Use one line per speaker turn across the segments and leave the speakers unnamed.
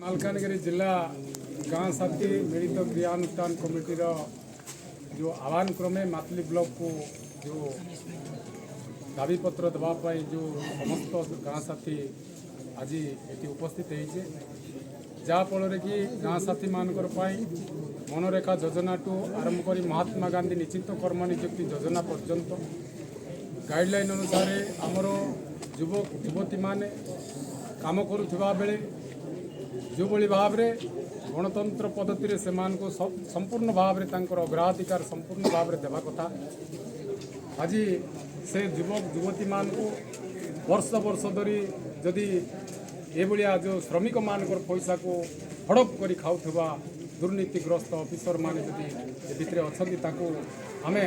ମାଲକାନଗିରି ଜିଲ୍ଲା ଗାଁ ସାଥୀ ମିଳିତ କ୍ରିୟାନୁଷ୍ଠାନ କମିଟିର ଯେଉଁ ଆହ୍ୱାନ କ୍ରମେ ମାଥିଲି ବ୍ଲକକୁ ଯେଉଁ ଦାବିପତ୍ର ଦେବା ପାଇଁ ଯେଉଁ ସମସ୍ତ ଗାଁ ସାଥୀ ଆଜି ଏଠି ଉପସ୍ଥିତ ହେଇଛେ, ଯାହାଫଳରେ କି ଗାଁ ସାଥୀମାନଙ୍କର ପାଇଁ ମନରେଖା ଯୋଜନାଠୁ ଆରମ୍ଭ କରି ମହାତ୍ମା ଗାନ୍ଧୀ ନିଶ୍ଚିତ କର୍ମ ନିଯୁକ୍ତି ଯୋଜନା ପର୍ଯ୍ୟନ୍ତ ଗାଇଡ଼ଲାଇନ୍ ଅନୁସାରେ ଆମର ଯୁବକ ଯୁବତୀମାନେ କାମ କରୁଥିବା ବେଳେ ଯେଉଁଭଳି ଭାବରେ ଗଣତନ୍ତ୍ର ପଦ୍ଧତିରେ ସେମାନଙ୍କୁ ସମ୍ପୂର୍ଣ୍ଣ ଭାବରେ ତାଙ୍କର ଅଗ୍ରାଧିକାର ସମ୍ପୂର୍ଣ୍ଣ ଭାବରେ ଦେବା କଥା, ଆଜି ସେ ଯୁବକ ଯୁବତୀମାନଙ୍କୁ ବର୍ଷ ବର୍ଷ ଧରି ଯଦି ଏଭଳିଆ ଯେଉଁ ଶ୍ରମିକମାନଙ୍କର ପଇସାକୁ ହଡ଼ପ କରି ଖାଉଥିବା ଦୁର୍ନୀତିଗ୍ରସ୍ତ ଅଫିସରମାନେ ଯଦି ଏ ଭିତରେ ଅଛନ୍ତି, ତାକୁ ଆମେ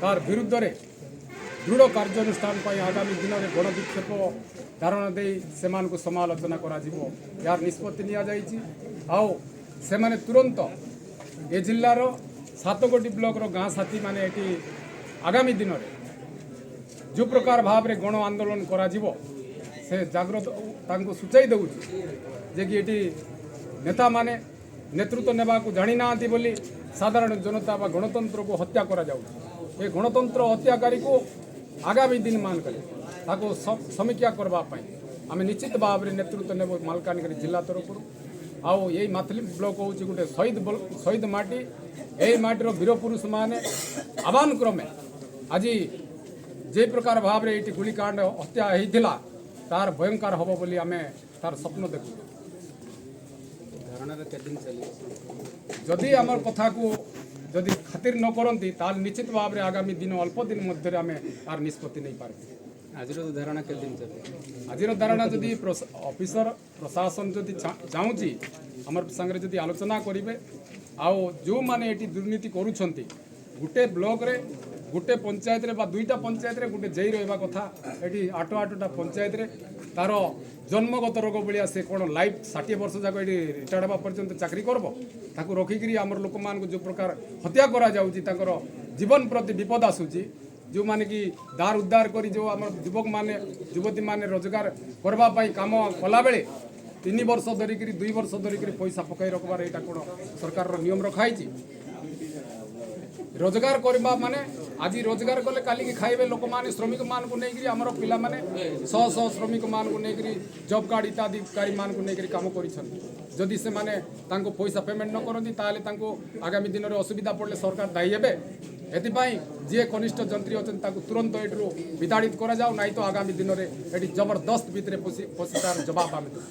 ତାର ବିରୁଦ୍ଧରେ ଦୃଢ଼ କାର୍ଯ୍ୟାନୁଷ୍ଠାନ ପାଇଁ ଆଗାମୀ ଦିନରେ ଗଣବିକ୍ଷୋଭ ଧାରଣା ଦେଇ ସେମାନଙ୍କୁ ସମାଲୋଚନା କରାଯିବ, ଏହାର ନିଷ୍ପତ୍ତି ନିଆଯାଇଛି। ଆଉ ସେମାନେ ତୁରନ୍ତ ଏ ଜିଲ୍ଲାର 7 ଗୋଟି ବ୍ଲକର ଗାଁ ସାଥୀମାନେ ଏଠି ଆଗାମୀ ଦିନରେ ଯେଉଁ ପ୍ରକାର ଭାବରେ ଗଣ ଆନ୍ଦୋଳନ କରାଯିବ, ସେ ଜାଗ୍ରତ ତାଙ୍କୁ ସୂଚାଇ ଦେଉଛି ଯେ କି ଏଠି ନେତାମାନେ ନେତୃତ୍ୱ ନେବାକୁ ଜାଣିନାହାନ୍ତି ବୋଲି ସାଧାରଣ ଜନତା ବା ଗଣତନ୍ତ୍ରକୁ ହତ୍ୟା କରାଯାଉଛି। ଏ ଗଣତନ୍ତ୍ର ହତ୍ୟାକାରୀକୁ ଆଗାମୀ ଦିନମାନଙ୍କରେ ତାକୁ ସମୀକ୍ଷା କରିବା ପାଇଁ ଆମେ ନିଶ୍ଚିତ ଭାବରେ ନେତୃତ୍ୱ ନେବୁ ମାଲକାନଗିରି ଜିଲ୍ଲା ତରଫରୁ। ଆଉ ଏଇ ମାଥିଲି ବ୍ଲକ ହେଉଛି ଗୋଟେ ଶହୀଦ ମାଟି। ଏଇ ମାଟିର ବୀରପୁରୁଷମାନେ ଆହ୍ୱାନ କ୍ରମେ ଆଜି ଯେ ପ୍ରକାର ଭାବରେ ଏଇଠି ଗୁଳିକାଣ୍ଡ ହତ୍ୟା ହେଇଥିଲା, ତାର ଭୟଙ୍କର ହେବ ବୋଲି ଆମେ ତାର ସ୍ୱପ୍ନ ଦେଖୁଛୁ।
ଧାରଣାରେ କେତେ ଦିନ ଚାଲିବ?
ଯଦି ଆମର କଥାକୁ ଯଦି ଖାତିର ନ କରନ୍ତି, ତାହେଲେ ନିଶ୍ଚିତ ଭାବରେ ଆଗାମୀ ଦିନ ଅଳ୍ପ ଦିନ ମଧ୍ୟରେ ଆମେ ତାର ନିଷ୍ପତ୍ତି ନେଇପାରିବୁ।
ଆଜିର ଧାରଣା କେତେ ଦିନ ଚାଲିବ?
ଆଜିର ଧାରଣା ଯଦି ଅଫିସର ପ୍ରଶାସନ ଯଦି ଚାହୁଁଛି, ଆମର ସାଙ୍ଗରେ ଯଦି ଆଲୋଚନା କରିବେ ଆଉ ଯେଉଁମାନେ ଏଠି ଦୁର୍ନୀତି କରୁଛନ୍ତି, ଗୋଟେ ବ୍ଲକରେ ଗୋଟେ ପଞ୍ଚାୟତରେ ବା ଦୁଇଟା ପଞ୍ଚାୟତରେ ଗୋଟେ ଜେଇ ରହିବା କଥା। ଏଠି ଆଠ ଆଠଟା ପଞ୍ଚାୟତରେ ତାର ଜନ୍ମଗତ ରୋଗ ଭଳିଆ ସେ କ'ଣ ଲାଇଫ୍ 60 ବର୍ଷ ଯାକ ଏଠି ରିଟାୟାର୍ଡ଼ ହେବା ପର୍ଯ୍ୟନ୍ତ ଚାକିରି କରିବ? ତାକୁ ରଖିକିରି ଆମର ଲୋକମାନଙ୍କୁ ଯେଉଁ ପ୍ରକାର ହତ୍ୟା କରାଯାଉଛି, ତାଙ୍କର ଜୀବନ ପ୍ରତି ବିପଦ ଆସୁଛି, ଯେଉଁମାନେ କି ଦାର ଉଦ୍ଧାର କରି ଯେଉଁ ଆମର ଯୁବକମାନେ ଯୁବତୀମାନେ ରୋଜଗାର କରିବା ପାଇଁ କାମ କଲାବେଳେ 3 ବର୍ଷ ଧରିକିରି, 2 ବର୍ଷ ଧରିକିରି ପଇସା ପକାଇ ରଖିବାର ଏଇଟା କ'ଣ ସରକାରର ନିୟମ ରଖାହେଇଛି? ରୋଜଗାର କରିବା ମାନେ ଆଜି ରୋଜଗାର କଲେ କାଲିକି ଖାଇବେ ଲୋକମାନେ। ଶ୍ରମିକମାନଙ୍କୁ ନେଇକରି ଆମର ପିଲାମାନେ ଶହ ଶହ ଶ୍ରମିକମାନଙ୍କୁ ନେଇକରି ଜବ୍ କାର୍ଡ଼ ଇତ୍ୟାଦିକାରୀମାନଙ୍କୁ ନେଇକରି କାମ କରିଛନ୍ତି। ଯଦି ସେମାନେ ତାଙ୍କୁ ପଇସା ପେମେଣ୍ଟ ନ କରନ୍ତି, ତାହେଲେ ତାଙ୍କୁ ଆଗାମୀ ଦିନରେ ଅସୁବିଧା ପଡ଼ିଲେ ସରକାର ଦାୟୀ ହେବେ। ଏଥିପାଇଁ ଯିଏ କନିଷ୍ଠ ଯନ୍ତ୍ରୀ ଅଛନ୍ତି, ତାକୁ ତୁରନ୍ତ ଏଠରୁ ବିତାଡ଼ିତ କରାଯାଉ, ନାହିଁ ତ ଆଗାମୀ ଦିନରେ ଏଠି ଜବରଦସ୍ତ ଭିତରେ ପଶି ପଶି ତାର ଜବାବ ଆମେ ଦେବୁ।